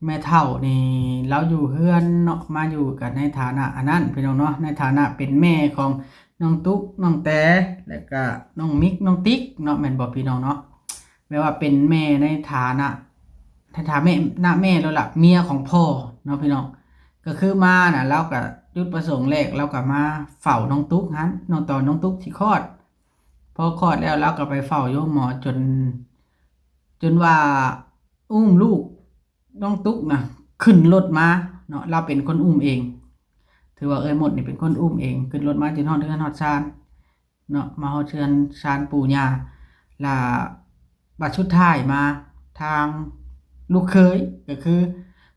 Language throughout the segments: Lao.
ແມ່ເຖົ້ານີ້ລາວຢູ່ເຮືອນເນາະ ມາຢູ່ກັນໃນຖານະອັນນັ້ນພີ່ນ້ອງເນາະ ໃນຖານະເປັນແມ່ຂອງນ້ອງຕຸກ ນ້ອງແຕ ແລ້ວກະນ້ອງມິກ ນ້ອງຕິກເນາະ ແມ່ນບໍ່ພີ່ນ້ອງເນາະ? ແບບວ່າເປັນແມ່ໃນຖານະ ໃນຖານະແມ່ ນະແມ່ໂລດລະ ເມຍຂອງພໍ່ເນາະພີ່ນ້ອງ. ກໍຄືມານະ ລາວກະຈຸດປະສົງແລກ ລາວກະມາເຝົ້ານ້ອງຕຸກຫັ້ນເນາະ ຕອນນ້ອງຕຸກຊິຄອດ. ພໍຄອດແລ້ວລາວກໍໄປເຝົ້າຢູ່ໂຮງໝໍຈົນ ຈົນວ່າອຸ້ມລູກນ້ອງຕຸກນະຂຶ້ນລົດມາເນາະ ລາວເປັນຄົນອຸ້ມເອງ. ຖືວ່າເອື້ອຍມົດນີ້ເປັນຄົນອຸ້ມເອງ ຂຶ້ນລົດມາຈົນຮອດເຮືອນຮອດຊານເນາະ ມາຮອດເຮືອນຊານປູ່ຍ່າ ລະບາດສຸດທ້າຍມາທາງລູກເຂີຍ ກໍຄື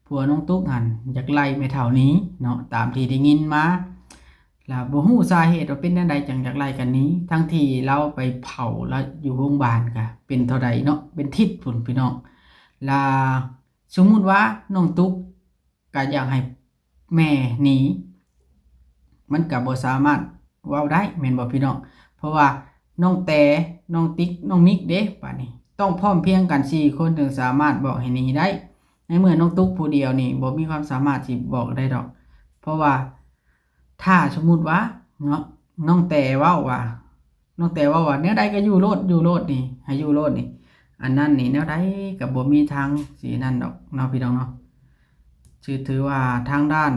ຜົວນ້ອງຕຸກຫັ້ນຢາກໄລ່ແມ່ເຖົ້າໜີເນາະ ຕາມທີ່ໄດ້ຍິນມາ. ລະບໍ່ຮູ້ສາເຫດວ່າເປັນແນວໃດຈັ່ງຢາກໄລ່ກັນໜີ ທັງທີ່ລາວໄປເຝົ້າລະຢູ່ໂຮງບານກະເປັນເທົ່າໃດເນາະ ເປັນທິດພຸ້ນພີ່ນ້ອງ. ລະສົມມຸດວ່ານ້ອງຕຸກກະຢາກໃຫ້ແມ່ໜີ ມັນກະບໍ່ສາມາດເວົ້າໄດ້ແມ່ນບໍ່ພີ່ນ້ອງ? ເພາະວ່ານ້ອງແຕ ນ້ອງຕິກ ນ້ອງມິກເດ້ ບາດນີ້ຕ້ອງພ້ອມພຽງກັນສີ່ຄົນ ຈຶ່ງສາມາດບອກໃຫ້ໜີໄດ້. ໃນເມື່ອນ້ອງຕຸກຜູ້ດຽວນີ້ບໍ່ມີຄວາມສາມາດຊິບອກໄດ້ດອກ ເພາະວ່າ ຖ້າສົມມຸດວ່າເນາະ ນ້ອງແຕເວົ້າວ່າ ນ້ອງແຕເວົ້າວ່າ ແນວໃດກໍຢູ່ໂລດ ຢູ່ໂລດນີ້ ໃຫ້ຢູ່ໂລດນີ້ ອັນນັ້ນນີ້ແນວໃດກໍບໍ່ມີທາງຊິນັ້ນດອກເນາະພີ່ນ້ອງເນາະ. ຖື ຖືວ່າທາງດ້ານ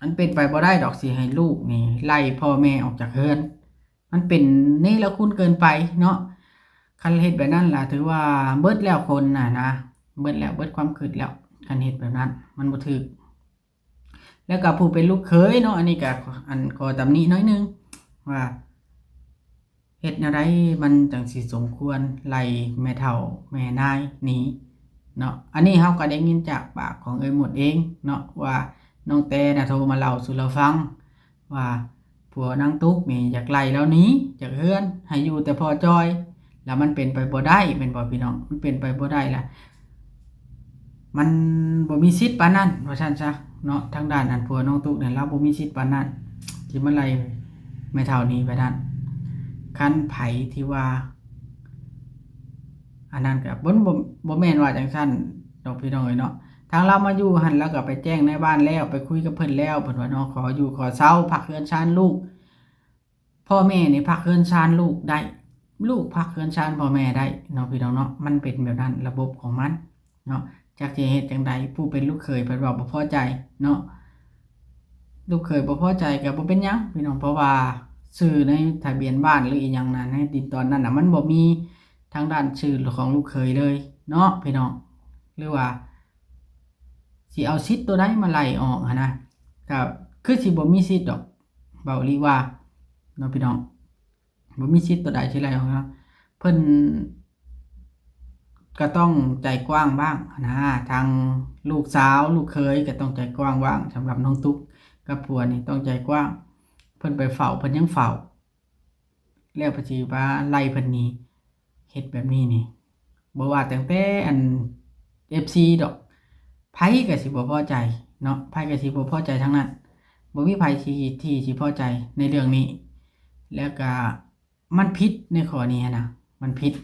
ອັນເປັນໄປບໍ່ໄດ້ດອກ ຊິໃຫ້ລູກນີ້ໄລ່ພໍ່ແມ່ອອກຈາກເຮືອນ ມັນເປັນເນລະຄຸນເກີນໄປເນາະ. ຄັນເຮັດແບບນັ້ນລະຖືວ່າເບິດແລ້ວຄົນນະ ນະ ເບິດແລ້ວ ເບິດຄວາມຄິດແລ້ວ ຄັນເຮັດແບບນັ້ນມັນບໍ່ຖືກ. ແລ້ວກໍຜູ້ເປັນລູກເຂີຍເນາະ ອັນນີ້ກໍ ອັນ ຂໍຕຳໜິໜ້ອຍໜຶ່ງວ່າ ເຮັດແນວໃດມັນຈັ່ງຊິສົມຄວນໄລ່ແມ່ເຖົ້າແມ່ນາຍໜີເນາະ. ອັນນີ້ເຮົາກໍໄດ້ຍິນຈາກປາກຂອງເອື້ອຍມົດເອງເນາະ ວ່ານ້ອງແຕນະໂທມາເລົ່າສູ່ລາວຟັງວ່າ ຜົວນາງຕຸກນີ້ຢາກໄລ່ລາວໜີຈາກເຮືອນ ໃຫ້ຢູ່ແຕ່ພໍ່ຈ່ອຍ ລະມັນເປັນໄປບໍ່ໄດ້ແມ່ນບໍ່ພີ່ນ້ອງ? ມັນເປັນໄປບໍ່ໄດ້ລະ ມັນບໍ່ມີສິດປານນັ້ນວ່າຊັ້ນຊະເນາະ. ທາງດ້ານອັນຜົວນ້ອງຕຸກນີ້ລາວບໍ່ມີສິດປານນັ້ນ ທີ່ມາໄລ່ແມ່ເຖົ້າໜີປານນັ້ນ. ຄັນໃຜທີ່ວ່າ ອັນນັ້ນກໍບໍ່ ບໍ່ ບໍ່ແມ່ນວ່າຈັ່ງຊັ້ນດອກພີ່ນ້ອງເອີຍເນາະ. ທາງລາວມາຢູ່ຫັ້ນ ລາວກໍໄປແຈ້ງນາຍບ້ານແລ້ວ ໄປຄຸຍກັບເພິ່ນແລ້ວ ເພິ່ນວ່າເນາະ ຂໍຢູ່ຂໍເຊົາ ພັກເຮືອນຊານລູກ. ພໍ່ແມ່ນີ້ພັກເຮືອນຊານລູກໄດ້ ລູກພັກເຮືອນຊານພໍ່ແມ່ໄດ້ເນາະພີ່ນ້ອງເນາະ. ມັນເປັນແບບນັ້ນ ລະບົບຂອງມັນເນາະ. ຈັກຊິເຮັດຈັ່ງໃດ ຜູ້ເປັນລູກເຂີຍເພິ່ນວ່າບໍ່ພໍໃຈເນາະ ລູກເຂີຍບໍ່ພໍໃຈກໍບໍ່ເປັນຫຍັງພີ່ນ້ອງ ເພາະວ່າຊື່ໃນທະບຽນບ້ານ ຫຼື ອີ່ຫຍັງນັ້ນ ໃນດິນຕອນນັ້ນນະ ມັນບໍ່ມີທາງດ້ານຊື່ຂອງລູກເຂີຍເລີຍເນາະພີ່ນ້ອງ. ຫຼືວ່າຊິເອົາສິດຕົວໃດມາໄລ່ອອກຫັ້ນນະ ກໍຄືຊິບໍ່ມີສິດດອກ ເວົ້າອີ່ຫຼີວ່າເນາະພີ່ນ້ອງ ບໍ່ມີສິດຕົວໃດຊິໄລ່ອອກເນາະ. ເພິ່ນກໍຕ້ອງໃຈກວ້າງບ້າງຫັ້ນນະ ທາງລູກສາວ ລູກເຂີຍກໍຕ້ອງໃຈກວ້າງບ້າງ. ສຳລັບນ້ອງຕຸກກັບຜົວນີ້ຕ້ອງໃຈກວ້າງ ເພິ່ນໄປເຝົ້າ ເພິ່ນຍັງເຝົ້າ ແລ້ວເພິ່ນຊິວ່າໄລ່ເພິ່ນໜີ ເຮັດແບບນີ້ນີ້ ບໍ່ວ່າຕັ້ງແຕ່ອັນ ເອັຟຊີ ດອກ ໃຜກໍຊິບໍ່ພໍໃຈເນາະ ໃຜກໍຊິບໍ່ພໍໃຈທັງນັ້ນ. ບໍ່ມີໃຜທີ່ ທີ່ຊິພໍໃຈໃນເລື່ອງນີ້ ແລ້ວກໍມັນຜິດໃນຂໍ້ນີ້ຫັ້ນນະ ມັນຜິດ.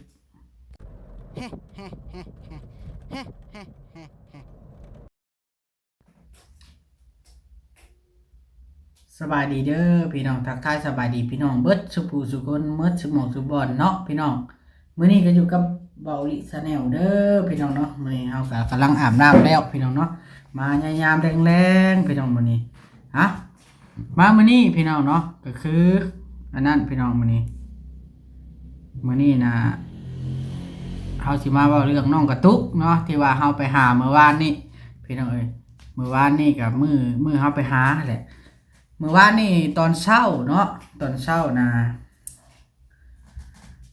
ສະບາຍດີເດີພີ່ນ້ອງ ທັກທາຍສະບາຍດີພີ່ນ້ອງເບິດສູ່ຜູ້ສູ່ຄົນ ເໝິດສູ່ໝ່ອງສູ່ບ່ອນເນາະພີ່ນ້ອງ. ມື້ນີ້ກໍຢູ່ກັບເບົາລິ Channel ເດີພີ່ນ້ອງເນາະ. ມື້ນີ້ເຮົາກໍກຳລັງອາບນ້ຳແລ້ວພີ່ນ້ອງເນາະ ມາຍາມແລງໆ ພີ່ນ້ອງ. ມື້ນີ້ ຮະ ມາມື້ນີ້ພີ່ນ້ອງເນາະ ກໍຄືອັນນັ້ນພີ່ນ້ອງ. ມື້ນີ້ ມື້ນີ້ນະ ເຮົາຊິມາເວົ້າເລື່ອງນ້ອງກະຕຸກເນາະ ທີ່ວ່າເຮົາໄປຫາມື້ວານນີ້ພີ່ນ້ອງເອີຍ. ມື້ວານນີ້ກໍມື້ ມື້ເຮົາໄປຫາແຫຼະ ມື້ວານນີ້ຕອນເຊົ້າເນາະ ຕອນເຊົ້ານະ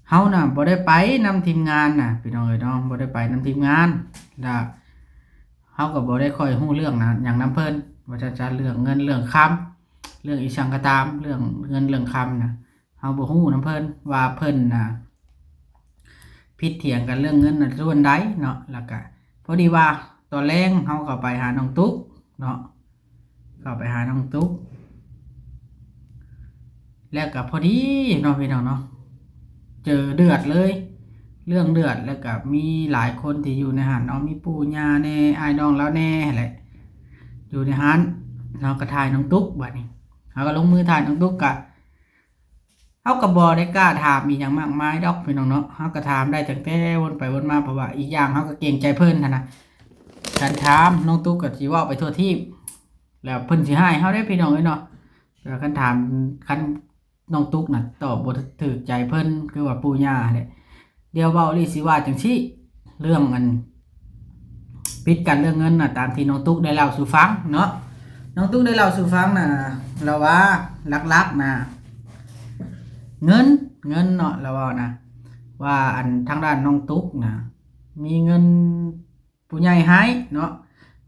ເຮົານະບໍ່ໄດ້ໄປນຳທີມງານນະພີ່ນ້ອງເອີຍເນາະ ບໍ່ໄດ້ໄປນຳທີມງານ ລະເຮົາກໍບໍ່ໄດ້ຄ່ອຍຮູ້ເລື່ອງນະ ຫຍັງນຳເພິ່ນວ່າຊັ້ນຊະ. ເລື່ອງເງິນເລື່ອງຄຳ ເລື່ອງອີ່ຫຍັງກໍຕາມ ເລື່ອງເງິນເລື່ອງຄຳນະ ເຮົາບໍ່ຮູ້ນຳເພິ່ນວ່າເພິ່ນນະຜິດຖຽງກັນເລື່ອງເງິນນະສ່ວນໃດເນາະ. ແລ້ວກະພໍດີວ່າຕອນແລງເຮົາເຂົ້າໄປຫານ້ອງຕຸກເນາະ ເຂົ້າໄປຫານ້ອງຕຸກ ແລ້ວກະພໍດີເນາະພີ່ນ້ອງເນາະ ເຈີເດືອດເລີຍ. ເ ເລື່ອງເລືອດ ແລ້ວກໍມີຫຼາຍຄົນທີ່ຢູ່ໃນຫັ້ນເນາະ ມີປູ່ຍ່າແດ່ ອ້າຍນ້ອງລາວແດ່ຫັ້ນແຫຼະ ຢູ່ໃນຫັ້ນ. ເຮົາກໍຖ່າຍນ້ອງຕຸກ ບາດນີ້ເຮົາກໍລົງມືຖ່າຍນ້ອງຕຸກ ກະ ເຮົາກໍບໍ່ໄດ້ກ້າຖາມອີ່ຫຍັງມາກມາຍດອກພີ່ນ້ອງເນາະ ເຮົາກໍຖາມໄດ້ຕັ້ງແຕ່ວົນໄປວົນມາ ເພາະວ່າອີກຢ່າງເຮົາກໍເກງໃຈເພິ່ນຫັ້ນນະ. ຄັນຖາມນ້ອງຕຸກກໍຊິເວົ້າໄປທົ່ວທີບ ແລ້ວເພິ່ນຊິຮ້າຍເຮົາເດ້ພີ່ນ້ອງເອີຍເນາະ. ແຕ່ຄັນຖາມ ຄັນນ້ອງຕຸກນະຕອບບໍ່ຖືກໃຈເພິ່ນ ຄືວ່າປູ່ຍ່າຫັ້ນແຫຼະ. ດຽວເວົ້າອີ່ຫຼີຊິວ່າຈັ່ງຊີ້ ເລື່ອງອັນ ຜິດກັນເລື່ອງເງິນນະ ຕາມທີ່ນ້ອງຕຸກໄດ້ເລົ່າສູ່ຟັງເນາະ. ນ້ອງຕຸກໄດ້ເລົ່າສູ່ຟັງນະ ລາວວ່າຫຼັກໆນະ ເງິນ ເງິນເນາະ ລາວເວົ້ານະ ວ່າອັນທາງດ້ານນ້ອງຕຸກນະ ມີເງິນຜູ້ໃຫຍ່ໃຫ້ເນາະ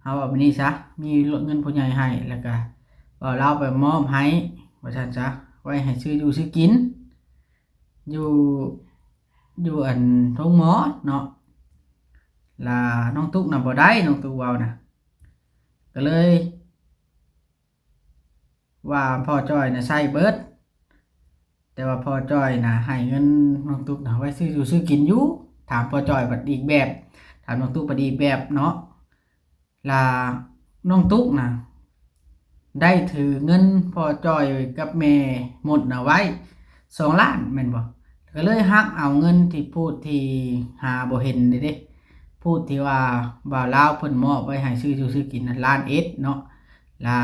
ເຮົາເວົ້າແບບນີ້ຊະ ມີເງິນຜູ້ໃຫຍ່ໃຫ້ ແລ້ວກະວ່າລາວໄປມອບໃຫ້ ວ່າຊັ້ນຊະ ໄວ້ໃຫ້ຊື້ຢູ່ຊື້ກິນ ຢູ່ ຢູ່ອັນໂຮງໝໍເນາະ. ລະນ້ອງຕຸກນະບໍ່ໄດ້ ນ້ອງຕຸກເວົ້ານະ ກໍເລີຍວ່າພໍ່ຈ້ອຍນະໃຊ້ເບິດ ແຕ່ວ່າພໍ່ຈ້ອຍນະໃຫ້ເງິນນ້ອງຕຸກນະໄວ້ຊື້ຢູ່ຊື້ກິນຢູ່. ຖາມພໍ່ຈ້ອຍບັດອີກແບບ ຖາມນ້ອງຕຸກບັດອີກແບບເນາະ. ລະນ້ອງຕຸກນະ ໄດ້ຖືເງິນພໍ່ຈ້ອຍກັບແມ່ມົດນະໄວ້ສອງລ້ານແມ່ນບໍ່? ກໍເລີຍຫັກເອົາເງິນທີ່ຜູ້ທີ່ຫາບໍ່ເຫັນເດ້ ຜູ້ທີ່ວ່າບ່າວລາວເພິ່ນມອບໄວ້ໃຫ້ຊື້ຢູ່ຊື້ກິນນັ້ນລ້ານເອັດເນາະ. ລະ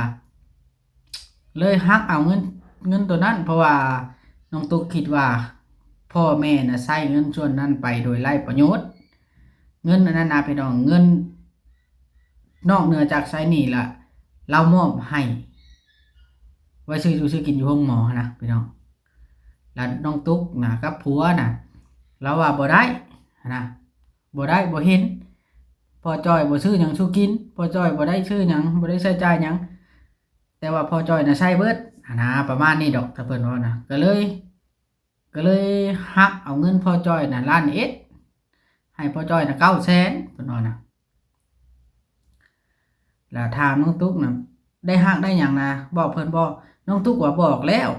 ເລີຍຫັກເອົາເງິນ ເງິນໂຕນັ້ນ ເພາະວ່ານ້ອງຕຸກຄິດວ່າພໍ່ແມ່ນະໃຊ້ເງິນສ່ວນນັ້ນໄປໂດຍໄຮ້ປະໂຫຍດ. ເງິນອັນນັ້ນນະພີ່ນ້ອງ ເງິນນອກເໜືອຈາກໃຊ້ໜີ້ລະ ລາວມອບໃຫ້ໄວ້ຊື້ຢູ່ຊື້ກິນຢູ່ໂຮງໝໍຫັ້ນນະພີ່ນ້ອງ. ລະນ້ອງຕຸກນະກັບຜົວນະ ລາວວ່າບໍ່ໄດ້ຫັ້ນນະ ບໍ່ໄດ້ ບໍ່ເຫັນ ພໍ່ຈ້ອຍບໍ່ຊື້ຫຍັງສູ່ກິນ ພໍ່ຈ້ອຍບໍ່ໄດ້ຊື້ຫຍັງ ບໍ່ໄດ້ໃຊ້ຈ່າຍຫຍັງ ແຕ່ວ່າພໍ່ຈ້ອຍນະໃຊ້ເບິດຫັ້ນນະ ປະມານນີ້ດອກ ຖ້າເພິ່ນເວົ້ານະ ກໍເລີຍ ກໍເລີຍຫັກເອົາເງິນພໍ່ຈ້ອຍນະລ້ານເອັດ ໃຫ້ພໍ່ຈ້ອຍນະເກົ້າແສນ ເພິ່ນວ່ານະ. ລະຖາມນ້ອງຕຸກນະ ໄດ້ຮັກໄດ້ຫຍັງນະ ບອກເພິ່ນບໍ່? ນ້ອງຕຸກວ່າບອກແລ້ວ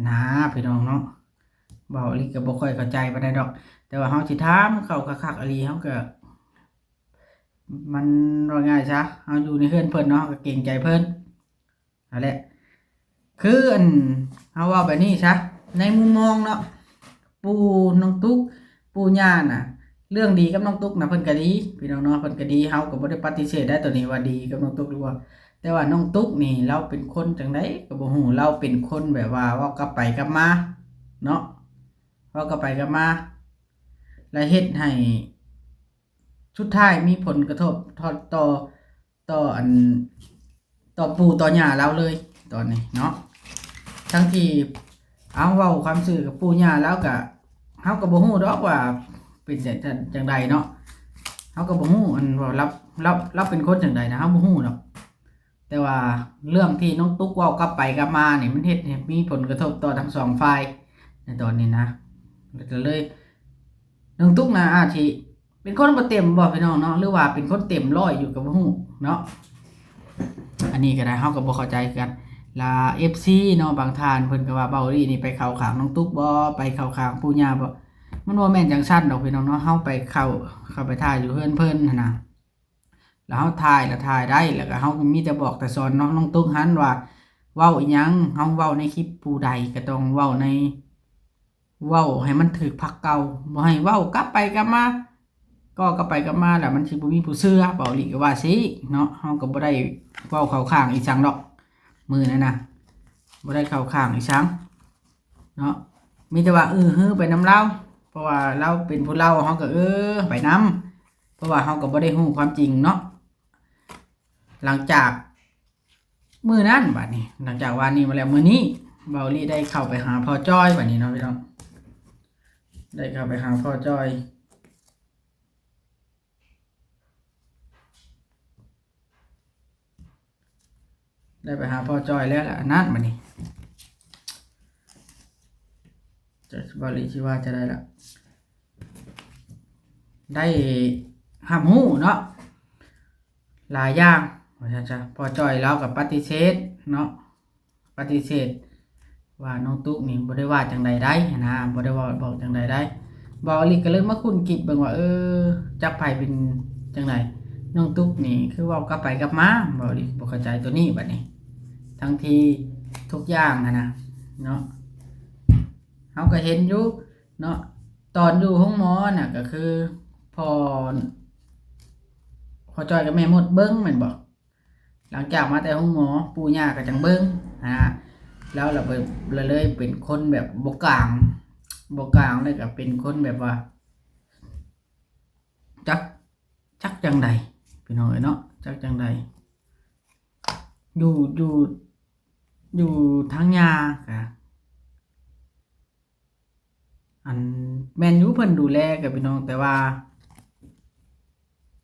ນະ ພີ່ນ້ອງເນາະ. ເວົ້າອີ່ຫຼີກໍບໍ່ຄ່ອຍເຂົ້າໃຈປານໃດດອກ ແຕ່ວ່າເຮົາຊິຖາມເຂົາຄັກໆອີ່ຫຼີ ເຮົາກໍ ມັນເວົ້າງ່າຍຊະ ເຮົາຢູ່ໃນເຮືອນເພິ່ນເນາະ ເຮົາກໍເກງໃຈເພິ່ນ. ຫັ້ນແຫຼະ ຄືອັນ ເຮົາເວົ້າແບບນີ້ຊະ ໃນມຸມມອງເນາະ ປູ່ນ້ອງຕຸກ ປູ່ຍ່ານະ ເລື່ອງດີກັບນ້ອງຕຸກນະ ເພິ່ນກະດີ ພີ່ນ້ອງເນາະ ເພິ່ນກະດີ ເຮົາກໍບໍ່ໄດ້ປະຕິເສດໄດ້ໂຕນີ້ວ່າດີກັບນ້ອງຕຸກຫຼືບໍ່. ແຕ່ວ່ານ້ອງຕຸກນີ້ ລາວເປັນຄົນຈັ່ງໃດກໍບໍ່ຮູ້ ລາວເປັນຄົນແບບວ່າເວົ້າກັບໄປກັບມາເນາະ ເວົ້າກັບໄປກັບມາ ແລະເຮັດໃຫ້ ສຸດທ້າຍມີຜົນກະທົບຕໍ່ ຕໍ່ ຕໍ່ອັນ ຕໍ່ປູ່ຕໍ່ຍ່າລາວເລີຍຕອນນີ້ເນາະ. ທັງທີ່ເຮົາເວົ້າຄວາມຊື່ກັບປູ່ຍ່າລາວກະ ເຮົາກໍບໍ່ຮູ້ດອກວ່າເປັນຈັ່ງ ຈັ່ງໃດເນາະ ເຮົາກໍບໍ່ຮູ້ອັນວ່າລາວ ລາວ ລາວເປັນຄົນຈັ່ງໃດນະ ເຮົາບໍ່ຮູ້ດອກ. ແຕ່ວ່າເລື່ອງທີ່ນ້ອງຕຸກເວົ້າກັບໄປກັບມານີ້ ມັນເຮັດໃຫ້ມີຜົນກະທົບຕໍ່ທັງສອງຝ່າຍໃນຕອນນີ້ນະ ກໍເລີຍ ນ້ອງຕຸກນະອາດຊິ ເປັນຄົນບໍ່ເຕັມບໍ່ພີ່ນ້ອງເນາະ ຫຼືວ່າເປັນຄົນເຕັມຮ້ອຍຢູ່ກໍບໍ່ຮູ້ເນາະ. ອັນນີ້ກໍໄດ້ ເຮົາກໍບໍ່ເຂົ້າໃຈຄືກັນ. ລະເອັຟຊີເນາະ ບາງທ່ານເພິ່ນກໍວ່າ ເບົາຫຼີນີ້ໄປເຂົ້າຂ້າງນ້ອງຕຸກບໍ່ ໄປເຂົ້າຂ້າງປູ່ຍ່າບໍ່? ມັນບໍ່ແມ່ນຈັ່ງຊັ້ນດອກພີ່ນ້ອງເນາະ. ເຮົາໄປເຂົ້າ ເຂົ້າໄປຖ່າຍຢູ່ເຮືອນເພິ່ນຫັ້ນນະ ລະເຮົາຖ່າຍ ລະຖ່າຍໄດ້ ລະກະເຮົາກໍມີແຕ່ບອກແຕ່ສອນເນາະ ນ້ອງຕຸກຫັ້ນວ່າ ເວົ້າອີ່ຫຍັງ ເຮົາເວົ້າໃນຄລິບຜູ້ໃດກໍຕ້ອງເວົ້າໃນ ເວົ້າໃຫ້ມັນຖືກພັກເກົ່າ ບໍ່ໃຫ້ເວົ້າກັບໄປກັບມາ ກໍກັບໄປກັບມາລະມັນຊິບໍ່ມີຜູ້ເຊື່ອ. ເບົາຫຼີກະວ່າຊີ້ເນາະ ເຮົາກໍບໍ່ໄດ້ເວົ້າເຂົ້າຂ້າງອີ່ສັງດອກ ມື້ນັ້ນນະ ບໍ່ໄດ້ເຂົ້າຂ້າງອີ່ສັງເນາະ ມີແຕ່ວ່າ ອື ຮື ໄປນຳລາວ ເພາະວ່າລາວເປັນຜູ້ເລົ່າ ເຮົາກໍ ເອີ ໄປນຳ ເພາະວ່າເຮົາກໍບໍ່ໄດ້ຮູ້ຄວາມຈິງເນາະ. ຫຼັງຈາກ ມື້ນັ້ນບາດນີ້ ຫຼັງຈາກວານນີ້ມາແລ້ວ ມື້ນີ້ເບົາຫຼີໄດ້ເຂົ້າໄປຫາພໍ່ຈ້ອຍບາດນີ້ເນາະພີ່ນ້ອງ ໄດ້ເຂົ້າໄປຫາພໍ່ຈ້ອຍ ໄດ້ໄປຫາພໍ່ຈ້ອຍແລ້ວລະ ອັນນັ້ນບາດນີ້ ຈະ ເບົາຫຼີຊິວ່າຈັ່ງໃດລະ ໄດ້ຮັບຮູ້ເນາະ ຫຼາຍຢ່າງວ່າຊັ້ນຊະ ພໍ່ຈ້ອຍລາວກໍປະຕິເສດເນາະ ປະຕິເສດວ່ານ້ອງຕຸກນີ້ບໍ່ໄດ້ວ່າຈັ່ງໃດໄດ໋ຫັ້ນນະ ບໍ່ໄດ້ເວົ້າບອກຈັ່ງໃດໄດ໋ ບ່າວອາລິກະເລີຍມາຄົ້ນຄິດເບິ່ງວ່າ ເອີ ຈັກໃຜເປັນຈັ່ງໃດ ນ້ອງຕຸກນີ້ຄືເວົ້າກັບໄປກັບມາ. ບ່າວອາລິບໍ່ເຂົ້າໃຈໂຕນີ້ບັດນີ້ ທັງທີ່ທຸກຢ່າງຫັ້ນນະເນາະ ເຮົາກໍເຫັນຢູ່ເນາະ ຕອນຢູ່ໂຮງໝໍນະ ກໍຄືພໍ່ ພໍ່ຈ້ອຍກັບແມ່ມົດເບິ່ງແມ່ນບໍ່? ຫຼັງຈາກມາແຕ່ໂຮງໝໍ ປູ່ຍ່າກໍຈັ່ງເບິ່ງ ອາ ແລ້ວລະເລີຍເປັນຄົນແບບບໍ່ກາງ ບໍ່ກາງ ແລ້ວກໍເປັນຄົນແບບວ່າ ຈັກ ຈັກຈັ່ງໃດ ພີ່ນ້ອງເອີຍເນາະ ຈັກຈັ່ງໃດ ຢູ່ ຢູ່ ຢູ່ທາງຍ່າກະ ອັນ ແມ່ນຢູ່ເພິ່ນດູແລກັບພີ່ນ້ອງ ແຕ່ວ່າ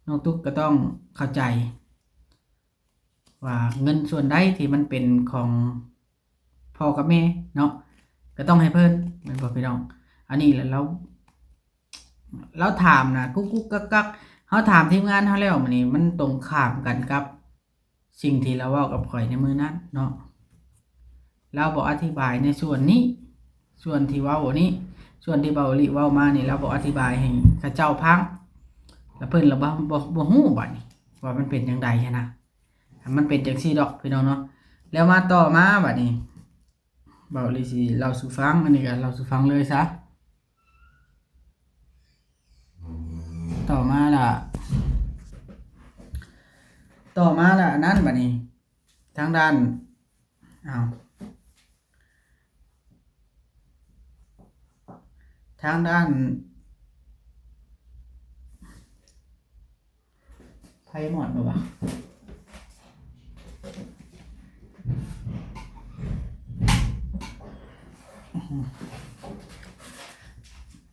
ນ້ອງຕຸກກໍຕ້ອງເຂົ້າໃຈວ່າເງິນສ່ວນໃດທີ່ມັນເປັນຂອງພໍ່ກັບແມ່ເນາະ ກໍຕ້ອງໃຫ້ເພິ່ນ ແມ່ນບໍ່ພີ່ນ້ອງ? ອັນນີ້ລະລາວ ລາວຖາມນະ ກຸກໆກັກໆ ເຮົາຖາມທີມງານເຮົາແລ້ວ ມື້ນີ້ມັນຕົງຂ້າມກັນກັບ ສິ່ງທີ່ລາວເວົ້າກັບຂ້ອຍໃນມື້ນັ້ນເນາະ ລາວບໍ່ອະທິບາຍໃນສ່ວນນີ້ ສ່ວນທີ່ເວົ້ານີ້ ສ່ວນທີ່ເບົາລິເວົ້າມານີ້ ລາວບໍ່ອະທິບາຍໃຫ້ເຂົາເຈົ້າຟັງ ລະເພິ່ນລະບໍ່ ບໍ່ ບໍ່ຮູ້ບັດນີ້ວ່າມັນເປັນຈັ່ງໃດຫັ້ນນະ ມັນເປັນຈັ່ງຊີ້ດອກພີ່ນ້ອງເນາະ. ແລ້ວມາຕໍ່ມາບັດນີ້ ເບົາລິຊິເລົ່າສູ່ຟັງ ອັນນີ້ກໍເລົ່າສູ່ຟັງເລີຍຊະ. ຕໍ່ມາລະ ຕໍ່ມາລະອັນນັ້ນບັດນີ້ ທາງດ້ານ ອ້າວ ທາງດ້ານ ໄພມອດບໍ່ວະ?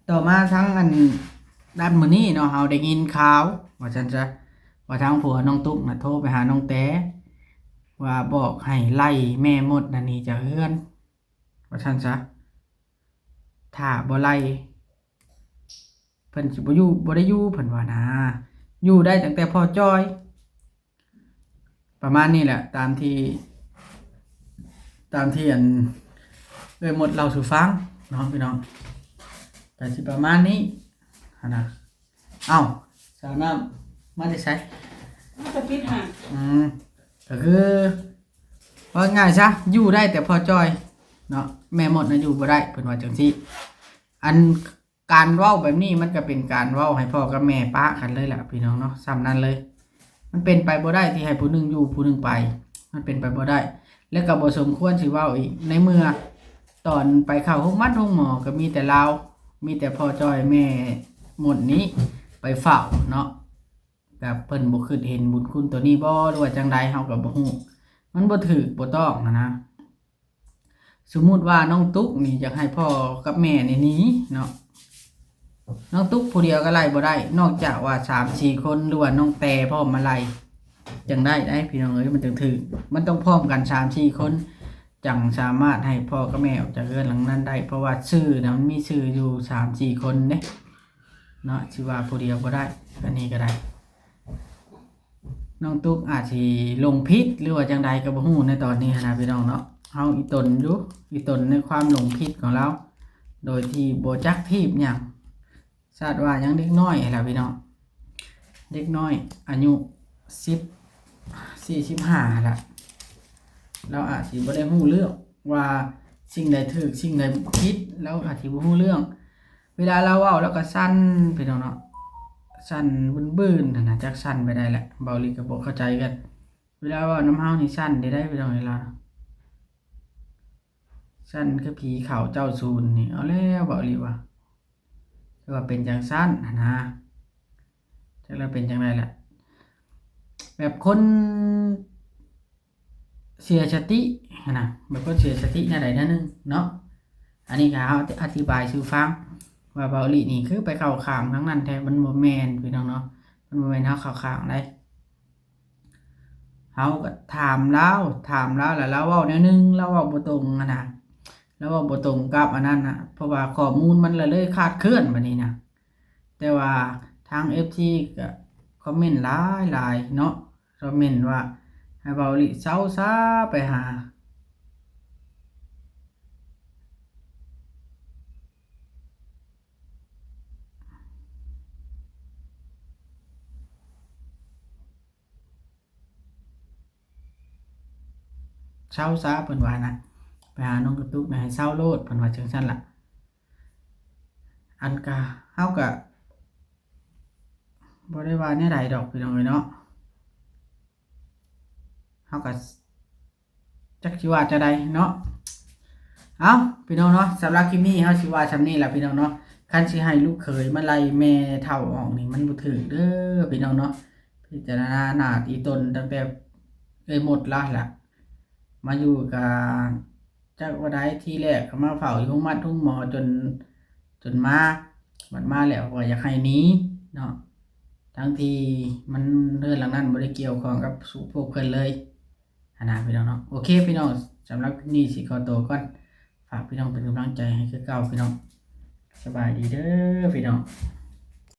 ຕໍ່ມາທາງອັນ ດ້ານມື້ນີ້ເນາະ ເຮົາໄດ້ຍິນຂ່າວວ່າຊັ້ນຊະ ວ່າທາງຜົວນ້ອງຕຸກນະໂທໄປຫານ້ອງແຕ ວ່າບອກໃຫ້ໄລ່ແມ່ມົດນັ້ນໜີຈາກເຮືອນ ວ່າຊັ້ນຊະ ຖ້າບໍ່ໄລ່ ເພິ່ນຊິບໍ່ຢູ່ ບໍ່ໄດ້ຢູ່ ເພິ່ນວ່ານະ ຢູ່ໄດ້ຕັ້ງແຕ່ພໍ່ຈ່ອຍ ປະມານນີ້ແຫຼະ ຕາມທີ່ ຕາມທີ່ອັນ ເອື້ອຍມົດເລົ່າສູ່ຟັງເນາະພີ່ນ້ອງ ກໍຊິປະມານນີ້ຫັ້ນນະ. ເອົ້າ ສາວນ້ຳ ມາແຕ່ໃສ? ມາແຕ່ປິດຫາ. ອືມ ກໍຄື ເວົ້າງ່າຍຊະ ຢູ່ໄດ້ແຕ່ພໍ່ຈ່ອຍເນາະ ແມ່ມົດນະຢູ່ບໍ່ໄດ້ ເພິ່ນວ່າຈັ່ງຊີ້. ອັນ ການເວົ້າແບບນີ້ມັນກໍເປັນການເວົ້າໃຫ້ພໍ່ກັບແມ່ປະກັນເລີຍລະພີ່ນ້ອງເນາະ ສ່ຳນັ້ນເລີຍ. ມັນເປັນໄປບໍ່ໄດ້ທີ່ໃຫ້ຜູ້ໜຶ່ງຢູ່ຜູ້ໜຶ່ງໄປ ມັນເປັນໄປບໍ່ໄດ້ ແລະກໍບໍ່ສົມຄວນຊິເວົ້າອີກ ໃນເມື່ອຕອນໄປເຂົ້າໂຮງໝໍໂຮງໝໍກໍມີແຕ່ລາວ ມີແຕ່ພໍ່ຈ່ອຍແມ່ມົດນີ້ໄປເຝົ້າເນາະ ແບບເພິ່ນບໍ່ຄິດເຫັນບຸນຄຸນໂຕນີ້ບໍ່ ຫຼືວ່າຈັ່ງໃດ ເຮົາກໍບໍ່ຮູ້ ມັນບໍ່ຖືກບໍ່ຕ້ອງຫັ້ນນະ. ສົມມຸດວ່ານ້ອງຕຸກນີ້ຢາກໃຫ້ພໍ່ກັບແມ່ນີ້ໜີເນາະ ນ້ອງຕຸກຜູ້ດຽວກໍໄລ່ບໍ່ໄດ້ ນອກຈາກວ່າສາມສີ່ຄົນ ຫຼືວ່ານ້ອງແຕພ້ອມມາໄລ່ຈັ່ງໄດ້ໄດ໋ພີ່ນ້ອງເອີຍ ມັນຈັ່ງຖືກ ມັນຕ້ອງພ້ອມກັນສາມສີ່ຄົນ ຈັ່ງສາມາດໃຫ້ພໍ່ກັບແມ່ອອກຈາກເຮືອນຫຼັງນັ້ນໄດ້ ເພາະວ່າຊື່ນະ ມັນມີຊື່ຢູ່ສາມສີ່ຄົນເດ້ເນາະ ຊິວ່າຜູ້ດຽວບໍ່ໄດ້ ອັນນີ້ກໍໄດ້. ນ້ອງຕຸກອາດຊິຫຼົງຜິດ ຫຼືວ່າຈັ່ງໃດກໍບໍ່ຮູ້ໃນຕອນນີ້ຫັ້ນນະພີ່ນ້ອງເນາະ ເຮົາອີ່ຕົນຢູ່ ອີ່ຕົນໃນຄວາມຫຼົງຜິດຂອງລາວ ໂດຍທີ່ບໍ່ຈັກທີບຫຍັງ ຊາດວ່າຍັງເດັກນ້ອຍຫັ້ນລະພີ່ນ້ອງ ເດັກນ້ອຍອາຍຸສິບສີ່ ສິບຫ້າຫັ້ນລະ ລາວອາດຊິບໍ່ໄດ້ຮູ້ເລື່ອງວ່າສິ່ງໃດຖືກ ສິ່ງໃດຜິດ ລາວອາດຊິບໍ່ຮູ້ເລື່ອງ. ເວລາລາວເວົ້າລາວກໍສັ່ນພີ່ນ້ອງເນາະ ສັ່ນບືນໆຫັ້ນນະ ຈັກສັ່ນໄປໃດແຫຼະ ເບົາລີກໍບໍ່ເຂົ້າໃຈກັນ ເວລາເວົ້ານຳເຮົານີ້ສັ່ນເດ້ໄດ໋ພີ່ນ້ອງເອີຍ ລາວສັ່ນຄືຜີເຂົ້າເຈົ້າສູນນີ້ ເອົາແລ້ວ ເບົາລີວ່າ ຄືວ່າເປັນຈັ່ງຊັ້ນຫັ້ນນະ ຈັກລະເປັນຈັ່ງໃດແຫຼະ ແບບຄົນ ເສຍສະຕິຫັ້ນນະ ແບບຄົນເສຍສະຕິແນວໃດແນວໜຶ່ງເນາະ ອັນນີ້ກໍເຮົາອະທິບາຍສູ່ຟັງວ່າເບົາລີນີ້ຄືໄປເຂົ້າຂ້າງທາງນັ້ນແທ້ ມັນບໍ່ແມ່ນພີ່ນ້ອງເນາະ ມັນບໍ່ແມ່ນເຮົາເຂົ້າຂ້າງໃດ ເຮົາກໍຖາມລາວ ຖາມລາວແລ້ວລາວເວົ້າແນວໜຶ່ງ ລາວເວົ້າບໍ່ຕົງຫັ້ນນະ ລາວເວົ້າບໍ່ຕົງກັບອັນນັ້ນນະ ເພາະວ່າຂໍ້ມູນມັນລະເລີຍຄາດເຄື່ອນບັດນີ້ນະ ແຕ່ວ່າທາງເອັຟຊີກໍຄອມເມັນຫຼາຍໆເນາະ ຄອມເມັນວ່າໃຫ້ເບົາລີເຊົາຊາ ໄປຫາ ໄປຫາ ເຊົາຊະ ເພິ່ນວ່ານະ ໄປຫານ້ອງກະຕຸກນະ ໃຫ້ເຊົາໂລດ ເພິ່ນວ່າຈັ່ງຊັ້ນລະ. ອັນກະ ເຮົາກະບໍ່ໄດ້ວ່າແນວໃດດອກ ພີ່ນ້ອງເອີຍເນາະ ເຮົາກະ ຈັກຊິວ່າຈັ່ງໃດເນາະ. ເອົ້າ ພີ່ນ້ອງເນາະ ສຳລັບຄລິບນີ້ເຮົາຊິວ່າຊ່ຳນີ້ລະ ພີ່ນ້ອງເນາະ. ຄັນຊິໃຫ້ລູກເຂີຍມາໄລ່ແມ່ເຖົ້າອອກນີ້ ມັນບໍ່ຖືກເດີ ພີ່ນ້ອງເນາະ. ພິຈາລະນາໜ້າຕີຕົນຕັ້ງແຕ່ເອື້ອຍມົດລະລະ ມາຢູ່ກະຈັກວ່າໃດ ທີແລກກະມາເຝົ້າຢູ່ໂຮງໝໍ ໂຮງໝໍ ຈົນ ຈົນມາ ບັດມາແລ້ວວ່າຢາກໃຫ້ໜີເນາະ ທັງທີ່ມັນ ເຮືອນຫຼັງນັ້ນບໍ່ໄດ້ກ່ຽວຂ້ອງກັບພວກເພິ່ນເລີຍຫັ້ນນະ ພີ່ນ້ອງເນາະ. ໂອເຄ ພີ່ນ້ອງ ສຳລັບຄລິບນີ້ຊິຂໍໂຕກ່ອນ ຝາກພີ່ນ້ອງເປັນກຳລັງໃຈໃຫ້ຄືເກົ່າ ພີ່ນ້ອງ. ສະບາຍດີເດີ ພີ່ນ້ອງ.